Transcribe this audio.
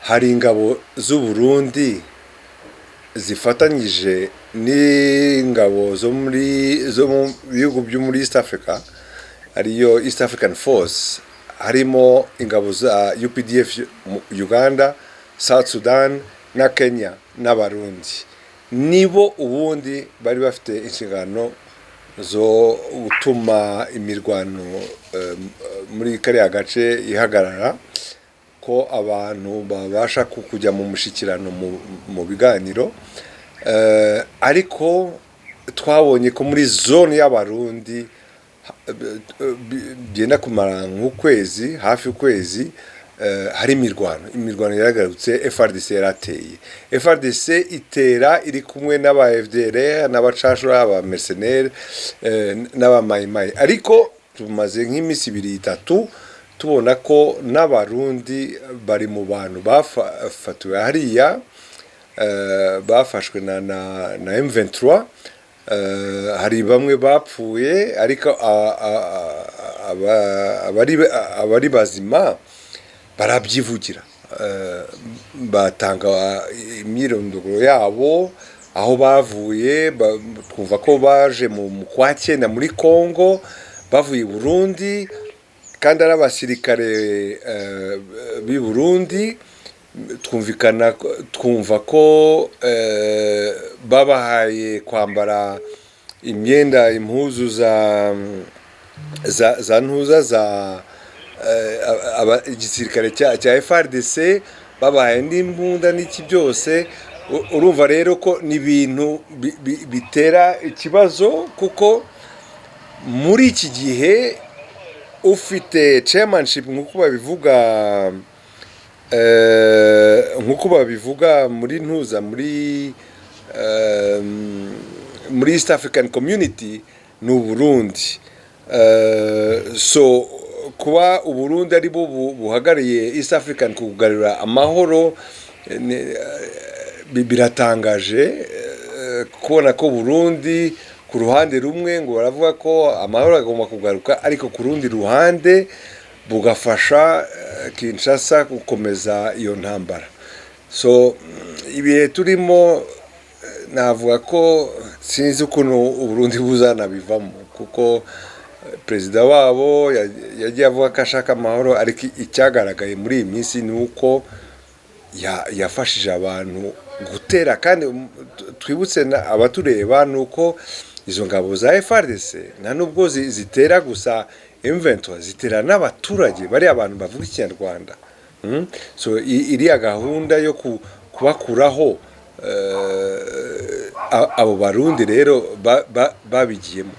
Hari ingabo z'u Burundi zifatanyije n'ingabo zo mu bihugu byo muri East Africa, ariyo East African Force, harimo ingabo za UPDF mu Uganda, South Sudan na Kenya n'Abarundi. Nibo ubundi bari bafite inshingano zo gutuma imirwano muri kariya gace ihagarara, ko abantu babasha kujya mu mushyikirano, mu biganiro. Ariko twabonye ko muri zone y'Abarundi byenda kumara nk'ukwezi, hafi ukwezi, hari imirwano. Imirwano yaragarutse. FARDC yarateye. FARDC itera iri kumwe n'aba FDLR n'abacashura, aba mercenaires n'aba Mayimayi. Ariko tumaze nk'iminsi 2, 3 tubona ko n'Abarundi bari mu bantu bafatiwe hariya, bafashwe na M23. Hari bamwe bapfuye, ariko abari bazima barabyivugira. Batanga imyirondoro yabo, aho bavuye. Twumva ko baje mu kwa cyenda muri Congo bavuye i Burundi, kandi ari abasirikare b'i Burundi. Twumvikana, twumva ko babahaye kwambara imyenda, impuzu za ntuza za igisirikare cya FARDC, babahaye n'imbunda n'iki byose. Urumva rero ko ni ibintu bitera ikibazo, kuko muri iki gihe ufite chairmanship, nk'uko babivuga muri ntuza, muri East African Community, ni Uburundi. So kuba Uburundi ari bo buhagarariye East African kugarura amahoro, biratangaje kubona ko Burundi ku ruhande rumwe ngo baravuga ko amahoro agomba kugaruka, ariko ku rundi ruhande bugafasha Kinshasa gukomeza iyo ntambara. So ibihe turimo, navuga ko sinzi ukuntu Uburundi buzanabivamo, kuko perezida wabo yagiye avuga ko ashaka amahoro, ariko icyagaragaye muri iyi minsi ni uko yafashije abantu gutera. Kandi twibutse abatureba ni uko izo ngabo za FARDC nta nubwo zitera gusa M23, zitera n'abaturage, bari abantu bavuga Ikinyarwanda. So iriya gahunda yo kubakuraho abo Barundi rero babigiyemo.